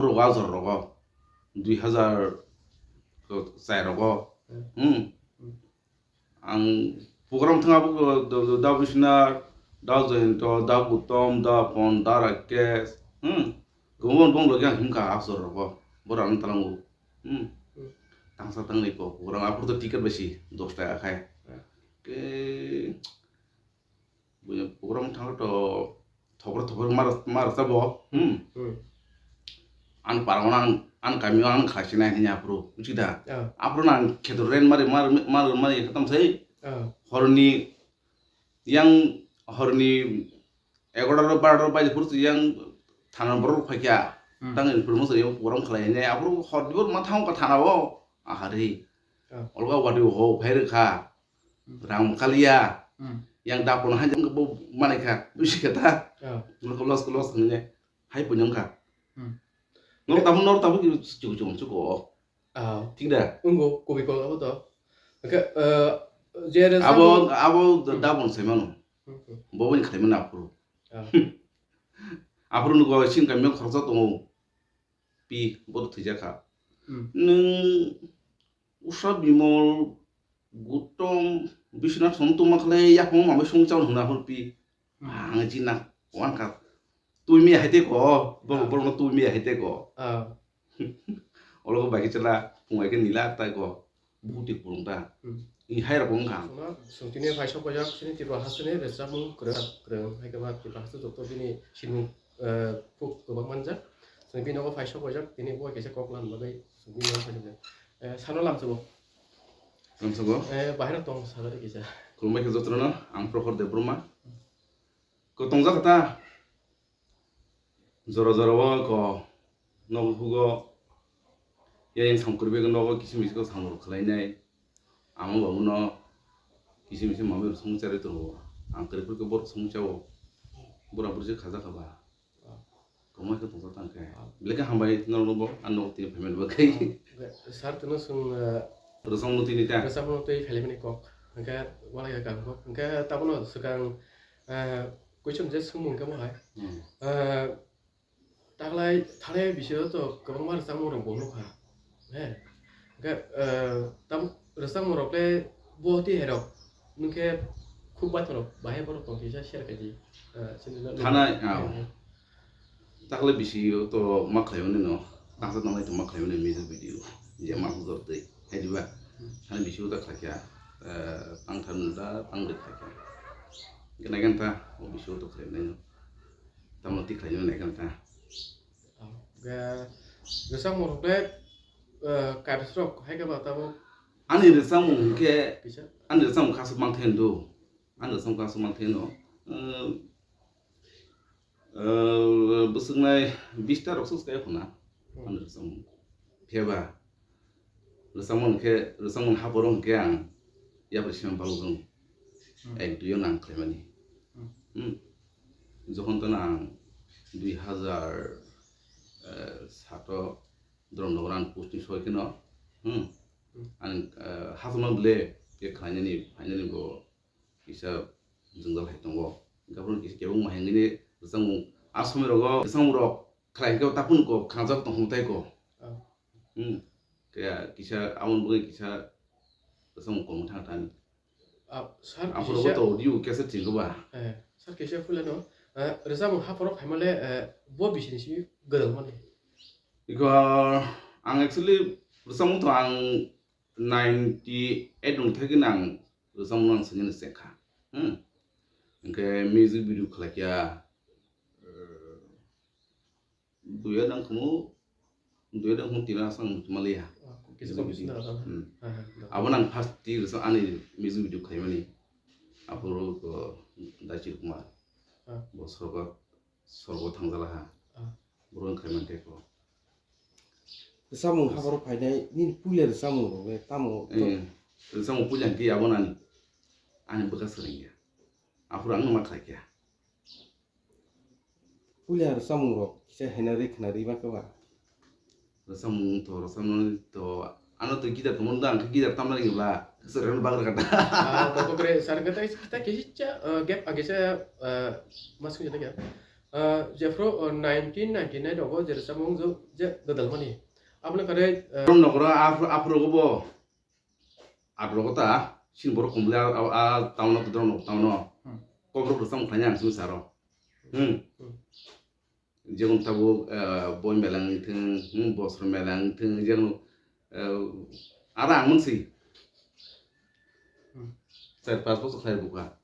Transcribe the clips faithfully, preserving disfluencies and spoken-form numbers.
Rogo ajor rogo. Dui hazar chai rogo. Hmm. Hmm. Hmm. Ang program thang abo da, da, da Biswanath, da Jayanta, da Gautam, da Pon, da Rakesh. Hmm. Gumon bong logi ang himkha ajor rogo. Bora ang talango. Hmm. Hmm. Tangsa tangnai ko program aphuru to ticket besi dos taka khai. Hmm. Ke Buya program thangto thokro thokro mar mar sabo. Hmm. Hmm. An parang nang an kami ang khasina hinya aphuru. Buchida. Ah. Aphuru nang kheto ren mari mar mar mari khatam sai. Ah. Horni yang horni egaroh bar bar bai phuru yang thana borok phaikya. Hmm. Tang in phuru mo sai program khlai ne aphuru hor dibor ma thang ka thana o. Ahari. Ah. Olga wadi ho phai rwkha. Hmm. Rang mokaliya. Hmm. Yang dapon hai jang bo manai kha. Busi kha ta. Ah. Nokho los los hwnwi hai punyong kha. Hmm. Nor tabu nor tabu ki chu chu chu ko. Ah. Thik da? Ungo kobi ko abo to. Oke, eh, je re abo sabo abo da- Hmm. Dapon sai mano. Hmm, hmm. Bo boni khlai mano aphuru. Ah. Aphuru nugo sin kamyo khoroksa tongo. Pi bo to thwijak kha. Hmm. Nwng Usha Bimal, Gautam, Biswanath song tongma khlai yaphang mamai song chao hwnna hor pi. Hmm. Ang jina wan ka. Tui mi hai te ko, bo Ah. Borok no tui mi hai te ko. Ah. Olo ko bai ke chela, phung bai ke nila tai ko. Buti kurung ta. Hmm. Ni hai rok wng kha. Songma, song tini phai sok pajak, sini Tripura ha sini rwchapmung kwrwng, kwrwng, hai khe ba Tripura ha joto bini sinmung, eh, khub kwbang manjak. Song bini nogo phai sok pajak, tini bo kaisa kok lan bagwi song bini nogo phai sok pajak. Eh, sano lam subo. Lam subo? Eh, bahai rok tong salo de kisa. Khulumbai khe jotono, ang Prohor Debbarma. Ko tongjak kha ta? Jora jora o ko nogo hugo yang samung kwrwi bai nogo kisim kisim samung rok khlai nai. Ama babu no kisim kisim mamai rok song charwi tongo. Ang kwrwi kwrwi khe borok song chao. Bura buri se khaja kha ba. Kwmai khe tongsa tang khe. Belai khe hambai norok no bo, ang nogo tini phaimani bagwi. Sir, tino song, eh, Rwchapmung tini ta? Rwchapmung twi khalimani kok. Hwnkhe walai kha kok. Hwnkhe tabono swkang, eh, question je swngmung khe bo hai. Hmm. Eh, taklai thani bisingo to kwbangma rwchapmung rok bo nukha. He. Hwnkhe, eh, tabuk rwchapmung rok le bo twi hai rok. Nwng khe khub baithang rok bahai borok tong kisa share khaidi. Eh, chini no- Thanai, ah. Hmm. Takle bisi to ma khlai mani no, tangsa tanglai to ma khlai mani music video, je ma hujor twi, hai diba? Hmm. Hani bisi ta khlai kha, eh, tang thar nung da, tang de khlai kha. Gana gan ta, o bisi to khlai mani no. Tamo ti khlai mani gan ta. Oh, ga, ga samung rok le, eh, kaisa rok hai khe ba tamo. Ani rwchapmung hwnkhe, kisa? Ani rwchapmung kha swk mang thai do. Ani rwchapmung kha swk mang thai no. Eh, Eh, bwswknai bista rok swk kaya phano. Hmm. Ano rwchapmung. Phiya ba rwchapmung khe, rwchapmung haporo hwnkhe ang yapri sima balwk wng. Hmm. Ek dui o nang khlaimani. Hmm. Hmm. Jokhon to nang dui hazar, eh, sato Dhromnagar ang posting soi kheno. Hmm. Hmm. Ang, eh, hapma bwle khe khlainani, phainani bo kisa jwngjal hai tongo. Hwnkhe aphuru kisa kebengma hai wngwi rwchapmung, a somoi rogo rwchapmung rok khlai hwnkhe taphun ko khnajak tong hwn tei ko. Oh. Hmm. Khe kisa aboni bagwi kisa rwchapmung kom thang thani. Ah, sir, aphuru kisa to audio kisa chingkha ba. Eh, sir, kisa phulano, eh, rwchapmung haphoro phaimale, eh, bo bisini simi gwdalmani. Iko ang actually rwchapmung to ang ninety eight rung thai gini ang rwchapmung ang sini se kha. Hmm. Hwnkhe music video khlai kha, eh, duya dang khumu, duya dang khumu tina sang maliya. Ah, kisa music video. Kisa da, da. Hmm. Ha, ha, da. Abo nang first ti rwchap ani music video khlaimani. Aphuru ko Daichir Kumar. Ah. Bo sorgo, sorgo thangjala ha. Ah. Boro wng khlai man tei ko. Rwchapmung haphoro phainai nini puila rwchapmung rok le tamo? Eh, rwchapmung puila hwnkhe abo nani, ani bwkha swrwngya. Aphuru ang ma khlai kha. Puila rwchapmung rok kisa haina rwi khna rwi ma khe ba? Rwchapmung to, rwchapmung to, ano to guitar tongmani da, ang khe guitar tamna ringya bla, swrwngno bagra kha da. Ah, to kokre sar khe tai, tai kisa, eh, gap age se, eh, ma swngya da kya? Ah, jephru, oh, nineteen ninety-nine rogo je rwchapmung je, je gwdalmani. Aboni kare, ah, Borok nokra aphru, aphrugo bo. Aphrugo ta, sin borok kumle a, a, a town o, borok nok town o. Hmm. Kokrok rwchapmung khlaina ang simi saro. Hmm. Hmm. Jemon tabuk, ah, boi mela wngthwng, hmm, bosor mela wngthwng, jemon, ah, aro ang mwnsi. Hmm. Char pas bosor khlai bukha.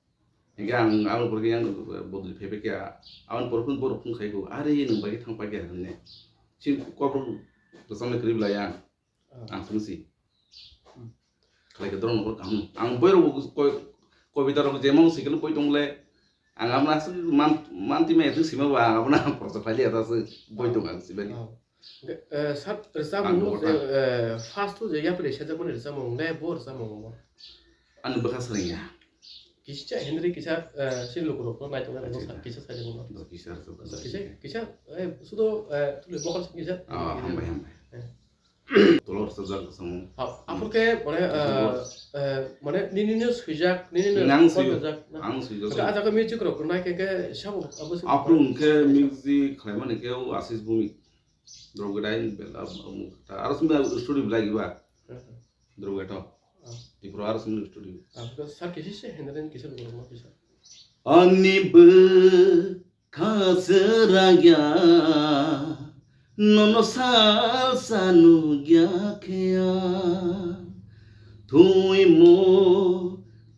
Hinkhe ang aboni pore khe yang bodol phaibai khe, aboni pore phano borok phone khai kho, "Are, nwng bai khe thang pai khe," hinwi. Chini kokrok rwchapnai kwrwi belai ang. Ah. Ang simi si. Hmm. Khlai khe dorong nokol kaham. Ang boirok bo koi-, kobita rok jemon sikhe boi tong le, ang abono aswk man, man twi maya twi sima ba, ang abono ang procha khlai liya ta aswk boi tong ang sibani. Ah. Hwnkhe, eh, sir, rwchapmung je, eh, first o je yapri sejak mani rwchapmung, le bo rwchapmung bo. Ani bwkha swrwngya. Kisa Henry kisa, eh, si lukurok no naitoknai rokno sa-, kisa sajak mano. Kisa rwchapmung. Kisa, kisa, eh, sudo, eh, tuli bokol kisa. Ah, hambai, hambai. Eh. Tolor sajak samung. Ha, aphur khe, mane, eh, eh, mane, nini no swijak, nini no. Nang swijak. Ang swijak. Ka ajaga music rok nai khe, khe sabo, abo sabo. Aphur hwnkhe music khlaimani khe o Ashish Bhumik. Drop gidai bela, um, ta, aro sumya studio belai giba. Hmm. Drop gidai to. Ah. Tripura aro sumya studio. Ah, sir kisi se, Henry kisa belai giba kisa. Ani bwkha swrangya, nono salsa nukya kheya. Thwimo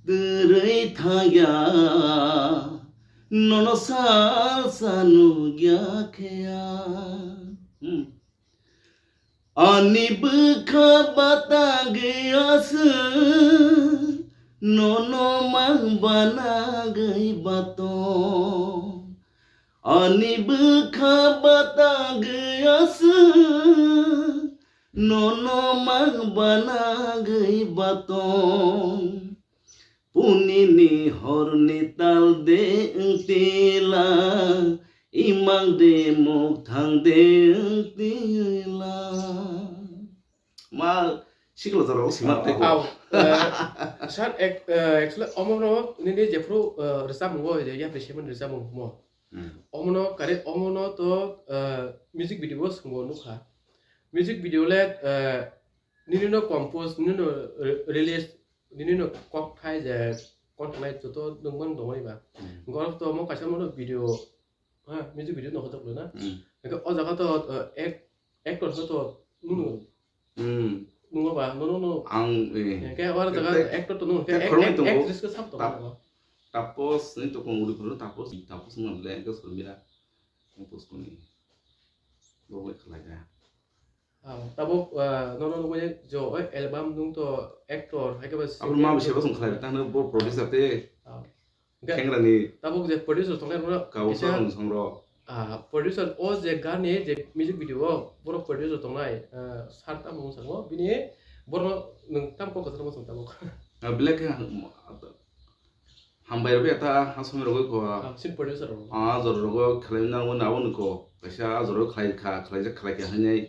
twrwi thangya, nono salsa nukya kheya. Hmm. Ani bwkha batagwi aswk, nono mang banagwi batong. Ani bwkha batagwi aswk, nono mang banagwi batong. Punini horni tal de wng tila, imang de mokthang de wng tila. Ma sikla jora o simak tei ko. Au, eh, sir, ek-, eh, actually, omo no nini jephru, eh, rwchapmung o, je yapri semen rwchapmung mo. Hmm. Omo no kare, omo no to, eh, music video bo swngo nukha. Music video le, eh, nini no compose, nini no re-, release, nini no kok thai je kon thanai joto nung mang dongmani ba. Hmm. Gorok to omo kaisa mo no video, ha, music video no hotok le na. Hmm. Eke o jaga to, eh, ek-, actor to nunu. Hmm. Nungo ba, no, no, no. Ang, eh. Ke ora jaga ek-, actor to nunu, ke ek-, khoroknwi ek-, tongo. Actress ke sab tongo. Tap-, tapos ni to kong uri khoro, tapos, tapos nang le, ke sormira. Tapos koni. Bo wai khalai da. Ah, tabok, ah, no, no, no, wai jo, oi, album nung to actor, hai ke ba. Abro ma singer bisi to. Bosong khalai, tang bo producer te. Ah. Hwnkhe khengrani tabuk je producer tongnai rokno kaisa, kaisa rong songrok. Ah, producer o je gani je music video o borok producer tongnai, ah, sir tamo wng sango bini borokno nwng tamo kok kwcharo wng tabuk. Ah, belai khe hambai rwbaikha ta, ha somoi rwgwi kho. Ah, sin producer rok. Ah, jora rogo khlai na wngwi na wngwi kho. Kaisa ah jora khlai kha, khlaijak khlai kha hinwi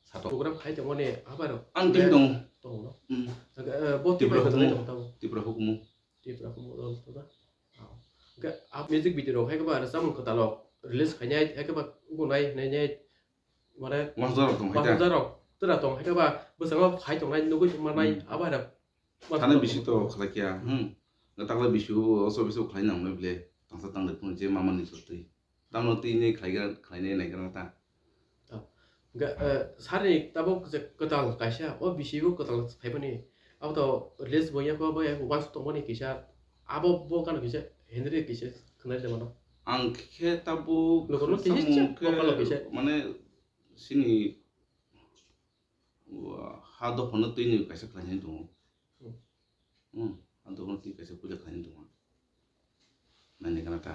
satok. Program khai tongmani habai rok. Ang team tongo. Tongo no? Hmm. Hwnkhe, eh, bo Tipra team bai hukumu. Tongo tamo. Tipra hukumu. Tipra hukumu dol to da. Hwnkhe a music video rok hai khe ba rwchapmung kwtal rok release khainai, hai khe ba gunai hinai nai, mane Wansajak rok tong hai ta? Wansajak rok twra tong hai khe ba bwskango phai tongnai nugui manai. Hmm. Abo hai rok. Thani bisi to khlai kya, hmm. Takla bisi o oso bisi o khlai nang le ble, tangsa tang le phone je mama ni sotwi. Tamo twi nai khlai ga, khlai nai nai ga ta. Oh. Ga, eh, sari tabuk je kwtal kaisa, o bisi o kwtal phaimani. Abo to release bo ya kho, bo ya kho, wansuk tongmani kisa. Abo bo kano kisa, Henry kisa, khwnai de mano. Ang khe tabuk Lokono kisa samung kisa, khe lokalo kisa. Mane sini wa, ha dophano twi ni kaisa khlai nai tongo. Hmm. Hmm, ang dophano twi kaisa puja khlaina tongo. Naina gana ta.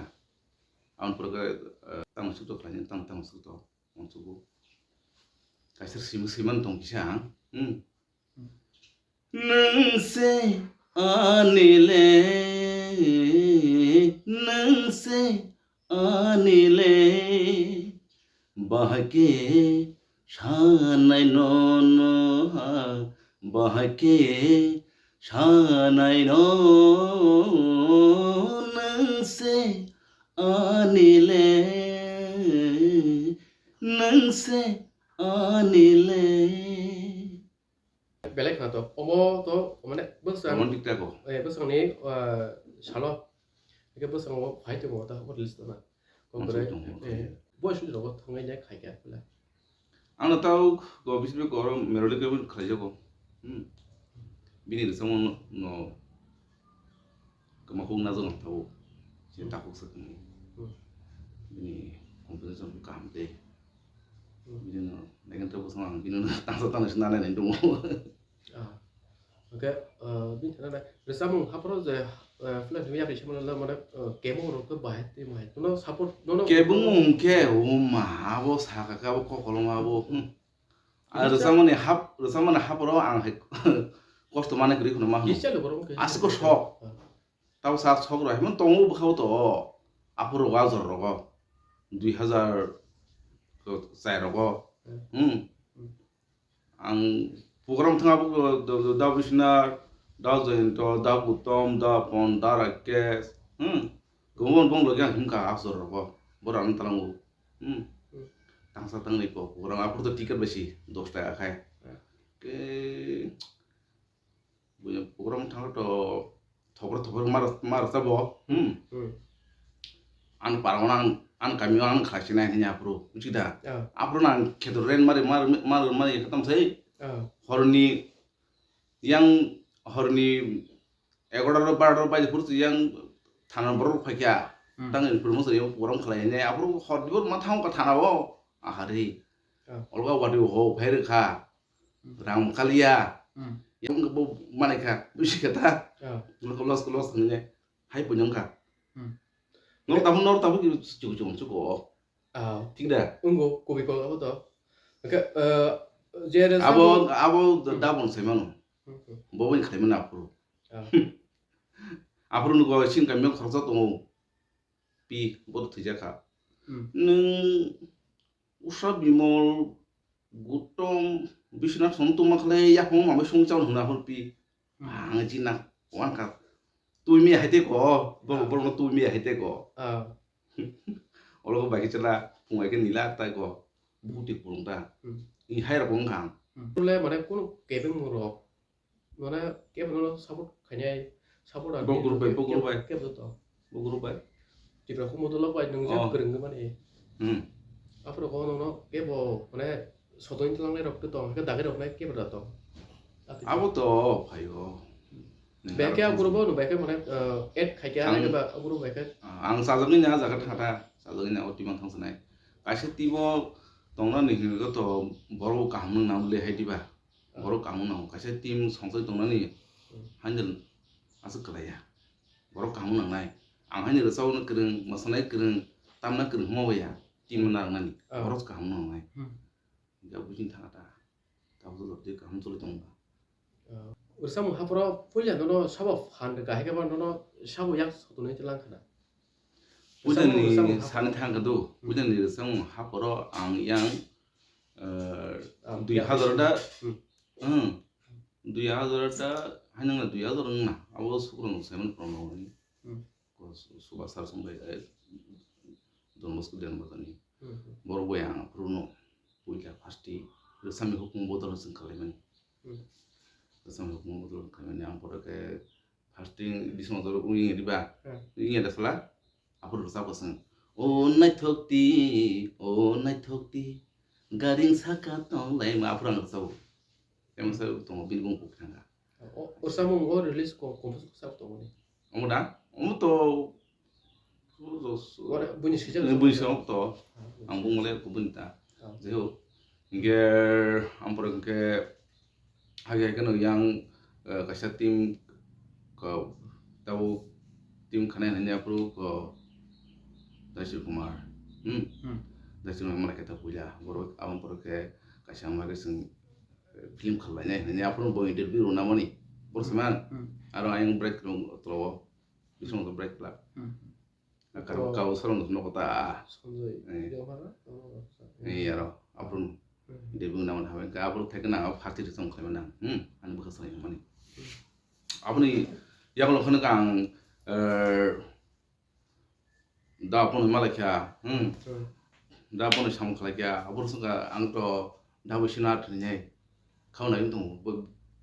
Ang pura khe, eh, tamo sukto khlaina, tamo, tamo sukto, ang sugo. Kaisa sima, sima tong kisa ang. Hmm. Hmm. Nwng se ani le, nwng se ani le, bahai khe sanai nono ha, bahai khe sanai no nwng se ani le. Nwng se ani le. Belai khna to. Omo to, mane, bwswk ang, romantic type o. Eh, bwswk ni, ah, salo. Hake bwswk ang o phai tongmo ta, hor list na. Ko Mansuk bwrwi, tongmo, eh, khai. Boy sujrogo thangwi ne khai kha pula. Ang no tau go bising go oro meroli ke khlai jago. Hmm. Bini rwchapmung no kwmakhuk najak nang tau. Se Hmm. takhuk sa kwnwi. Hmm. Bini composition kaham tei. Hmm. Bini no naikhe tei bwswk ang bini no tangsa tangsa nai nai tongo. Ah. Hwnkhe, ah, bini thani nai rwchapmung haphoro je, ah, film yapri semana mane, ah, kebong rok khe bahai tei bahai. Nono support, nono Kebong hwnkhe, o ma, abo sakha khe abo kokolong abo, hmm. Ah, Rwchap- rwchapmani hap-, rwchapmani haphoro ang hai kosto manwi kwrwi kheno ma hwno. Kisa le borok khe Aswk sok. Ah. Tabo sa sok rw haimano tongo bwkhao to. Aphuru o ajor rogo. Dui hazar chai rogo. Hmm. Hmm. Hmm. Ang program thang abo da, da, da Biswanath, da Jayanta, da Gautam, da Pon, da Rakesh. Hmm. Kwbangma bong logi ang himkha asor rogo. Bora ang talango. Hmm. Hmm. Tangsa tangnai ko program aphuru to ticket besi dos taka khai. Hmm. Ke Buya program thangkha to thopra thopra mar mar sabo. Hmm. Hmm. An parang ang an kami ang khlai sinai hanya pro. Chida. Ah. Apro nang kheto ren mari mar mar mari khatam sai. Ah. Horni yang horni egodar bar bar bai pur yang thana borok phaikya. Hmm. Tang in promo sai program khlai ne apro hor dibor ma thang ka thana o. Ahari. Ah. Olga wadi ho phair kha. Hmm. Rang kaliya. Hmm. Yang bo manai kha, busi kha ta. Ah. Los, los, los hwnwi hai punyong kha. Hmm. Nor tabu, nor tabu ki chuk chuk chuk o. Ah. Thik da? Ungo, kobi ko abo to. Oke, eh, je re Abo, sabo abo da, Hmm. da bon sai mano. Hmm, hmm. Bo bai khai mano aphuru. Ah. Aphuru nugo sin kamyo khoroksa tongo. Pi, bo to thwijak kha. Hmm. Nwng Usha Bimol, Gautam, Biswanath song tongma khlai, yaphang mamai song chao hwnna hwn pi. Hmm. Ang china, wan kha. Tui mi hai te ko, bo, Ah. bo no tui mi hai te ko. Ah. Olo ko bai ke chela, phung ai ke nila tai ko. Buti kurung ta. Hmm. Ni hai rok wng kha. Hmm. Pule mane kuno kebeng rok. Mane kebo no support khainai, support Bo group bai, bo group bai. Kebo to. Bo group bai. Tipra Kumudulok bai nung Oh. jak kwrwng mani. Hmm. Aphuru ko no no kebo mane sodoni tlangnai rok to, ke dagi rok nai kebo da to. Abo to phaio. Beke a group no beke mane, eh, add khai kya Ang nai ba group beke. Ah, ang sajagni na jaga thata, sajagni na oti mang thang sanai. Kaisa team o tongna ni hinwi to borok kaham nang na le hai diba. Borok kaham nango. Kaisa team songchai tongnani Hmm. handle aswk kwlaiya. Borok kaham nangnai. Ang haini rwchapna kwrwng, mwsanai kwrwng, tamna kwrwng hwnma baiya. Team Hmm. narwknani. Ah. Borok kaham nangnai. Hmm. Hingke buching thangkha ta. Tabuk jotoi kaham choli tongo. Ah. Rwchapmung haphoro puila nono sabo phan rwkha, hai khe ba nono sabo yak sotonwi tlang khna. Puilani Rwchapmung, rwchapmung haphoro. Sani thangkha do. Hmm. Puilani rwchapmung haphoro ang yang Eh, Ah, dui hazar da, hmm. Hmm. Dui hazar da, hai nang na dui hazar wng na, abo sukrang no Simon Prono ni. Hmm. Ko su-, suba sar song bai, eh, Don Bosco den bazani. Hmm, hmm. Boro bo yang Prono, puila first ti, rwchapmung hukung bodol sing kalaimani. Hmm. Rwchapmung hukung bodol kalaimani, ang pore ke Fasting bising motor wngya diba? Hmm. Wngya da sala? Aphuru rwchap kwsang. O naithok di, o naithok di, garing saka tong laima aphuru ang rwchap. Emsa tongo bini bung kuk thangkha. O, o samung o release ko, compose ko sab tongo ni? Omo da? Omo to, o to, Ore, buini swijak eh, buini swijak to. Ah, buini Ang bung mole kubun ta. Ah. Jeho. Hingke, ampore hingke, hage hage no yang, eh, kaisa team ko, tabo team khane hanya pro ko, Daisir Kumar. Hmm. Hmm. Daisir Kumar kita puila. Borok, abang borok ke kaisa mage sing, eh, film khalai ne. Hanya pro bo interview rona mani. Bor Hmm. seman. Hmm. Aro ayang break rong tolo. Bising to break la. Hmm. Kau, kau sarong no kota. Sanjay. Eh. Dia mana? Oh, Eh, yaro, aphuru Hmm. debut naman hawen ka aphuru thek na aphuru party rwchapmung khlaimani ang. Hmm, ani bwkha sanai mani. Hmm. Aboni yagulo kheno kang, eh, da aphuru malai kha. Hmm. Hmm. Da bono samung khlai kha, aboro swngkha ang to da Biswanath hinwi khauna wng tongo, bo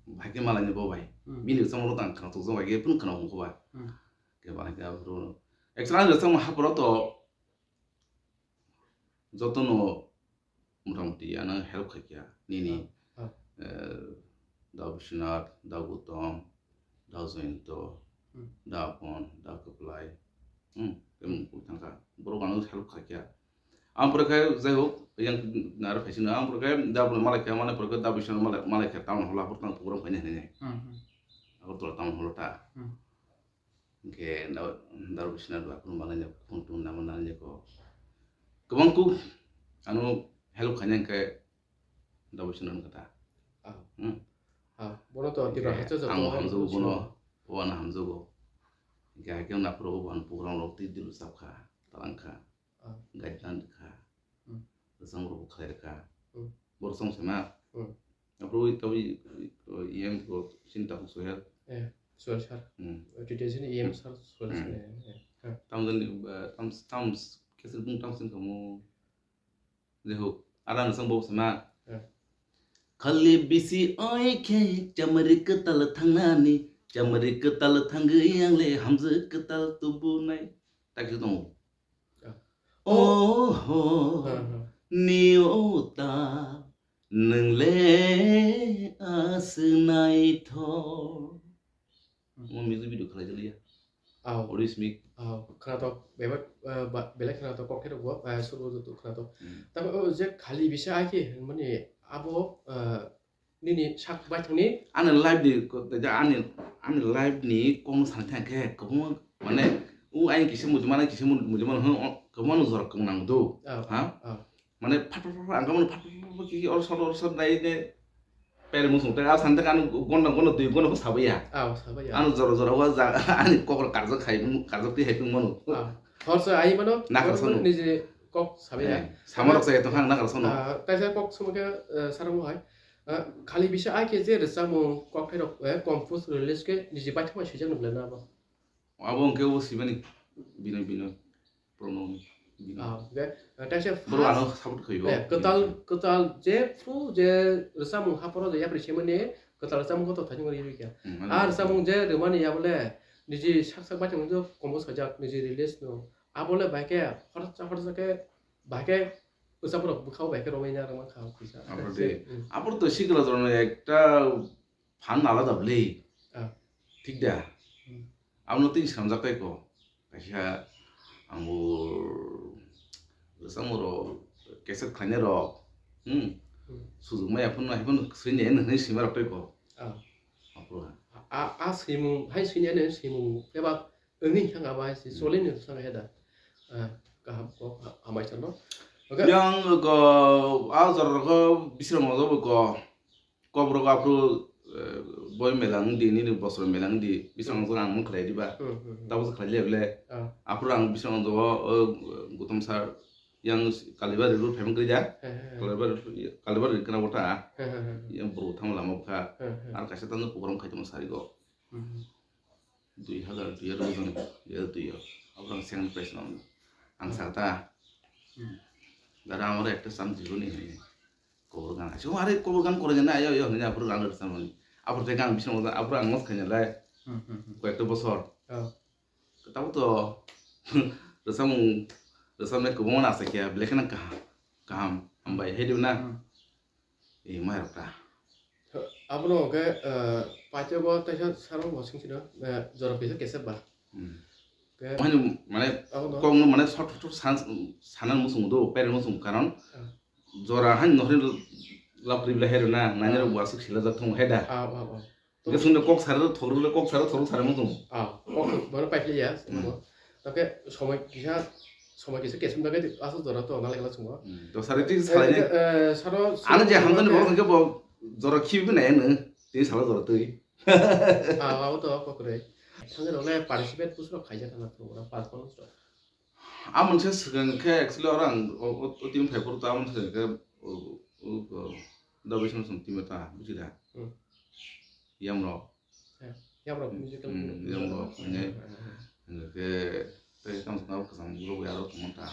bahai khe malai ni bo bai. Hmm. Bini samung rok tang khna tokjak bai khe phunu khna hwn kho ba. Hmm. Khe bahai khe aboro. Actually ang rwchapmung haporo to jotono motamoti ano help khai kha nini, ah, ah, eh, da Biswanath, da Gautam, da Jayanta, hmm, da Apon, da Kwplai, hmm, emon kok thangkha. Borok ano help khai kha. Ang pore khe, jai hok, yang naro phaisino, ang pore khe da bo malai kha, mane pore khe da Biswanath malai, malai kha, town hall o, aboro tang program khaina hinwi. Hmm, hmm. Agartala town hall o ta. Hmm. Hwnkhe da, da Biswanath ba phone manai, phone tong nangma nangya ko. Kwbang kuk ano help khaina hwnkhe da Biswanath wngkha ta. Ah. Hmm. Ah, bono to tira. Hwnkhe hacha joto ang hamjago bono, o ano hamjago. Hwnkhe haikhe naphuru bo ano program rok twi dilo chapkha, talangkha. Ah. Guideline rwkha. Hmm. Rwchapmung rok bo khlai rwkha. Hmm. Borok chong se ma. Hmm. Aphuru tabwi, eh, E M ko sinta ko Sohel. Eh, Sohel sir. Hmm. Twi twi sini E M sir Sohel sini. Eh, eh. Tam jani, eh, tam, tam, kesir bung tam sin kamo. Jehok, ara no chong bo se ma. Eh. Khali bisi oi khe chamari kwtal thangnani, chamari kwtal thangwi ang le hamjwk kwtal tubunai. Tak se tongo. Ah. Oho, ah, ah, ni ota, nwng le aswk naithok. Hmm. Mo music video khlai jaliya. Au. Audio smith. Au, khwnathok, bebak, ah, ba-, belai khwnathok, kok khe rwgo, ah, suru tu khwnathok. Hmm. Tamo o je khali bisa ai khe, mani abo, ah, nini sak baithangni? Ani life ni ko-, ja, ani, ani life ni kok no sana thang khe, kwbangma, mane, u aini kisa mujima, aini kisa mu-, mujima, hwn, o, kwbangma no jora kwng nang do. Ah, ha? Ah. Mane, phat, phat, phat, phat, ang khe mane, phat, phat, phat, phat, khe, or sor, or sor, nai, ne, pere musung, te, a, san, te, ano, gonda, gonda, dui, gonda, ko sabaiya. Ah, sabaiya. Ano jora, jora, wa, ja, ani kokor karjak khai, karjak twi hai, mano. Ah, hor sa, ai, mano, nakar sano. Niji kok sabaiya. Eh, sama rok sa, eto, hang, nakar sano. Ah, taisa kok, sama khe, eh, sarang hai. Ah, khali bisa ai khe je rwchapmung, kok khe rok, eh, compose, release khe, niji baithang bai swijak nang le na ba? Abo hwnkhe o Sibani Binoy, Binoy, Pronoy, Binoy. Ah, okay. Ah, taisa borok first ano support khaio. Eh, kwtal, kwtal je phru je rwchapmung haphoro je yapri semani kwtal rwchapmung kotor thani wngwi rikya. Hmm, ah, rwchapmung je rwmani ya bole niji sak sak baithang wngwi compose khaijak niji release no. Abole bahai khe horsa horsa khe bahai khe rwchapmung rok bwkhao bahai khe romwi na rwma kha pisa. Abro de. Hmm. Abro to sikla jorno ekta phan alada bwle. Ah. Thik da? Hmm. Abono twi swnamjak tei ko. Kaisa ang bo rwchapmung rok, cassette khlainai rok. Hmm. Hmm. Sujukmaya phano, hai phano swini hwnwi swima rok tei ko. Ah. Aphuru ha. A, a, a swimung, hai swini hwnwi swimung keba wngwi thang abo hai se, hmm, choli ni thang hai da. Ah, kaham kok, ha-, hamai sano. Okay. Yang ko, a jora ko bisrang mo ko. Kokborok aphuru, eh, boi mela wngdi, nini bosor mela wngdi, bisong, hmm, jora ang mung khlai diba? Hmm, hmm, hmm. Tabuk khlai le bole. Ah. Aphuru ang bisong jogo, o, Gautam sir, yang Kalibari road phaimang kwrwi da? He, he, he. Kalibari, Kalibari kana bota? He, he, he, he. Yang bro thang lama bwkha. He, he. Ar kaisa tamo program khai tongma sari go. Hmm. Dui hazar dui o jang, dui hazar dui o. Aphuru ang second prize no. Ang, hmm, sakta. Hmm. Dada amare ekta sam jiboni hini. Kobor gan. Asuk are kobor gan kore jana ayo, ayo, hini aphuru gan rwchapmani. Aphuru te gan bising oda, aphuru ang mos khaina lai. Hmm, hmm, hmm. Koyekta bosor. Oh. Tabo to rwchapmung, rwchapnai kwbangma na asakya, belai kheno kaham, kaham, hambai, hai dibo na? Hmm. Eh, mai rok ta. Abono hwnkhe, eh, paithago teisa sarok bo swngchino, eh, jora kisa kesa ba. Hmm. Hwnkhe mane, abono kokno mane short, short san-, sanan muchungo do, pere muchungo karon. Ah. Jora han nohri lapri bla hero na, nani rok, ah, bo aswk sila jak thung hai da. Ah, ah, ah. Hwnkhe chwngno kok sari rok thok rok le kok sari rok thok rok sari muchungo. Ah, kok thok bono paipli ya, hmm, mo. Tokhe somoi kisa, somoi kisa kesem dagwi aswk jora to nalai gala chungo. Hmm, to sari twi, eh, salai eh, saro ano je hamjani borok hwnkhe bo jora khibi nai ano, twi salo jora twi. Ah, abo to kokroi. Thangwi rok le participate busurok khaijak na to, ora performance rok. Amoni se swkang khe actually oro ang o, o, o team phai phuru ta amoni se khe o, o, o, da bai song song team ta buji da. Hmm. Yamrok. Eh, yamrok musical. Hmm, yamrok, eh, eh, eh, eh. Hingke tei tamo khe kwcham borok ya aro tongmani ta.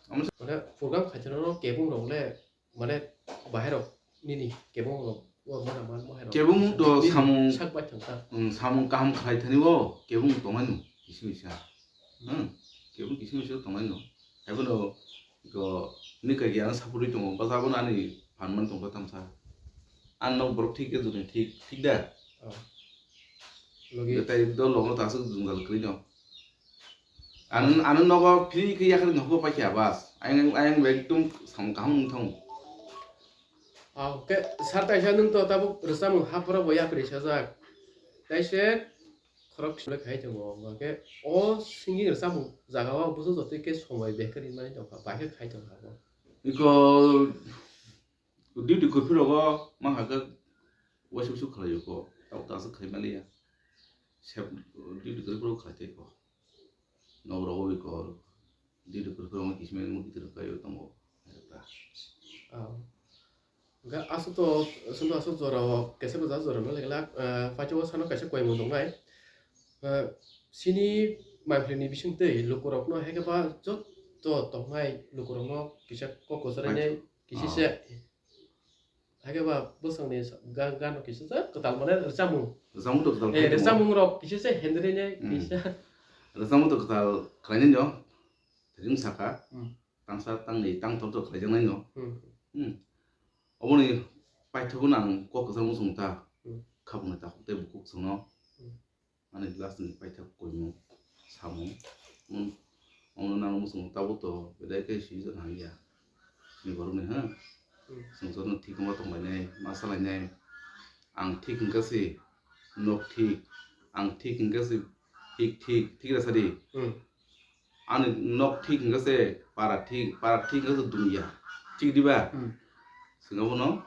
Mane program khaitharok kebong rok le, mane bahai rok nini kebong rok o mana man bahai rok. Kebong to nini samung, sak bai thangkha. Samung kaham khlai thani o kebong tongnai no kisi misa. Hmm. Kebong kisi misa tongnai no. Haibo no ko ni kagi ano sapurwi tongo, basa bo ani phan man tongkha tamsa. Ano borok thik khe juni thik, thik da? Oh. Logi. Tei dol logo ta aswk jwngjal kwrwi no. Ano, ano nogo free khe yakarwi nogo paikha bas. Ayang, ayang bai ekdom samung kaham wng thango. Ah, khe sir taisa nwng to tabuk rwchapmung hapra bo yakarwi sajak. Taise khorok sile khai tongo. Hwnkhe o singing rwchapmung jaga o bujo jotoi khe somoi bekerwi mani tongkha. Bai khe khai tongkha bo. Iko duty kwrwi rogo ma hakhe waisa waisa khlai ko. Tabuk ta aswk khai maliya. Sep duty kwrwi rogo khlai tei ko. Nok rogo wi ko, di dukur kurung kisme muk di rukai tongo. Ah. Ga aswk to, aswk to aswk jora o, kesa bwsa jora no legla, ah, paithago sano kaisa koimung tongnai. Ah, sini maiphri ni bising tei lukurok no heke ba jotto tongnai lukurok no kisa kok kwcharainai kisi se. Hakhe ba bwswkni ga-, gano kisa se kwtal mane rwchapmung. Rwchapmung to kwtal khlai tongo. Rwchapmung rok kisa se hendrine kisa. Rwchapmung to kwtal khlainai no. Thajwng saka. Tangsa, tangni, tangthok to khlaijaknai no. Oboni paithago no ang kok kwchangma chwng ta. Khabungni takhuk tei bukhuk chwngno. Ani last ni paithak koimung samung. Omo nang muchung tabuk to belai khe swijak nang ya. Chini borok ni ha. Chwng joto no thik ma tong lainai, ma sa lainai. Ang thik hwnkha se nok thik, ang thik hwnkha se hik thik, thik da sadi. Ani nok thik hwnkha se para thik, para thik hwnkha se dunya. Thik diba? Chwng abono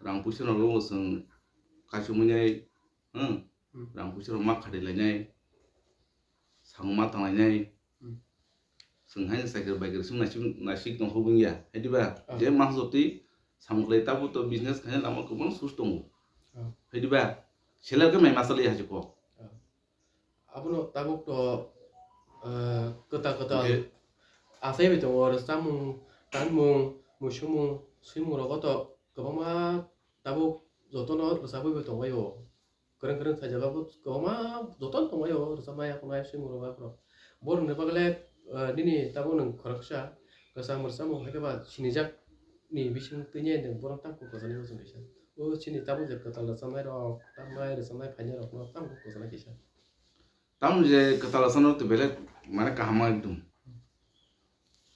rang puisa no bo chwng kaisa mwnai. Rang puisa rok ma khati lainai, samung ma tang lainai. Chwng hai cycle bike rok swng naisik, naisik tong hobong ya. Hai diba? Je ma jotwi samung khlai tabuk to business khaina lama kwbang source tongo. Hai diba? Seller khe mai ma chalai hai kok. Abono tabuk to, ah, kwtal kwtal asai bai tongo, rwchapmung, tanmung, muisumung, swimung rogo to kwbangma tabuk jotono rwchapwi bai tongbaio. Kwrwng kwrwng khaijak abo kwbangma jotono tongbaio, rwchapnai, aphunai, swimung rok, aphuru. Borokni bagwi le, ah, nini tabuk nwng khoroksa kwcham rwchapmung hai khe ba sinijak ni bising twi nai nwng bohrok tamo kwchangma chwng kaisa. O chini tabuk je kwtal rwchapnai rok, tamnai rwchapnai phainai rok no tamo kwchangma kaisa. Tamo je kwtal rwchapnai rok to belai mane kaham ekdum.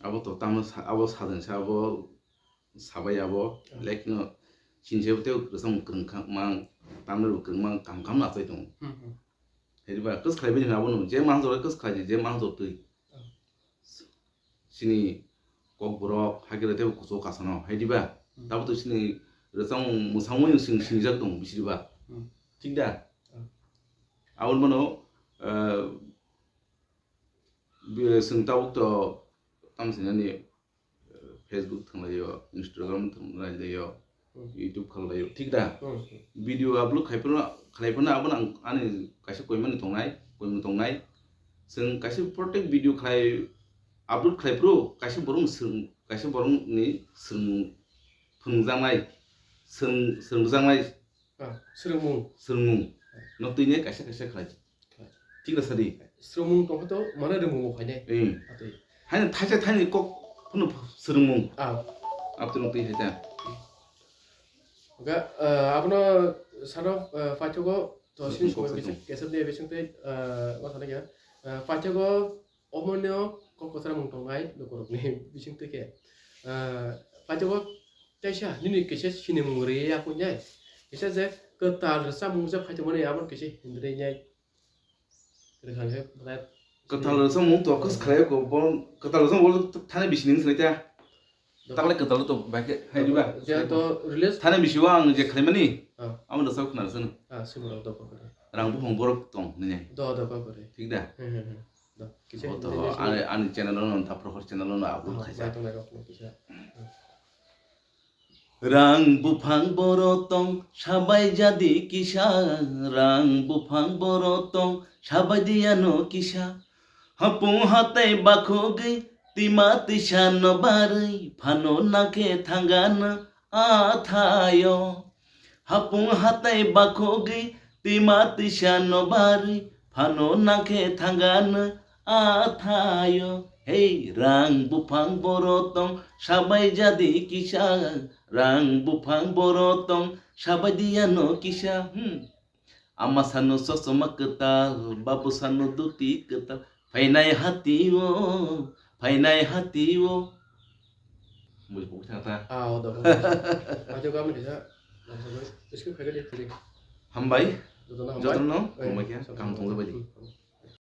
Abo to tamo sa-, abo sajeng sa abo sabai abo, like no, chini se tei rwchapmung kwrwng kha mang, tamni bo kwrwng mang, kaham kaham no achai tongo. Hai diba, kwswk khlai bini abono, je manjak khe kwswk khlai di, je manjak twi. Chini kokborok, hakhe tei bo kuchuk kasano, hai diba? Tabo to chini rwchapmung, mwsamung chwng sinijak tongo, bisi diba? Thik da? Aboni bono, eh, chwng tabuk to, tamo sinani, Facebook thwnglaio, Instagram thwnglaio, YouTube khallaio, thik da? Video upload khaiphano, khlaiphano abono ang ani kaisa koimani tongnai, koimung tongnai. Chwng kaisa protek video khlai, upload khlaiphuru kaisa borok swrwng, kaisa borokni swrwngmung phwrwngjaknai, swrwng, swrwngjaknai. Swrwngmung. Swrwngmung. No twi ne kaisa kaisa khlai. Thik da sadi. Swrwngmung tongkha to mane rwngmung bo phainai. Atwi. Haino thaisa thaini kok phano swrwngmung. Abtwi no twi hai ta. Ga, ah, abono sano, ah, paithago to sini somoi bising kesem de bising tei, ah, ma sana kya. Ah, paithago Omono kok kwchangmung tongnai lukurokni bisingtwi khe, ah, paithago teisa nini kisa sinimung rwya kuinai, kisa je kwtal rwchapmung je phaitongmani aboni kisa hindrwinai rwkha khe belai kwtal rwchapmung to kwswk khlai ko, bo kwtal rwchapmung thani bisi ning sinai ta. Taklai kwtal to bai khe hai diba? Je to release thani bisi o ang je khlaimani, amo rwchap khna rwchapno. Rang buphang borok tong nini. Thik da? Bo to ani, ani channel o no, Taprohor channel o no upload khaijak. Rang buphang borok tong sabai jadi kisa, rang buphang borok tong sabai di ano kisa. Hapung hatai bakhogwi Tima tisa no barwi phano nakhe thangano athayo. Hapung hatai bakhogwi tima tisa no barwi phano nakhe thangano athayo. Hei rang buphang boro tong sabai jadi kisa, rang buphang boro tong sabai diya no kisa. Hmm. Ama sanu sosoma kwtal, babu sanu duti kwtal. Phainai hati o, phainai hati o. Mui puk thang ta. Ah, odo. Ajo kami desa. Iske phai gadi tuli. Hambai. Jotono hambai. Jotono, eh, hambai kya? Kam tong jabai di. Hmm.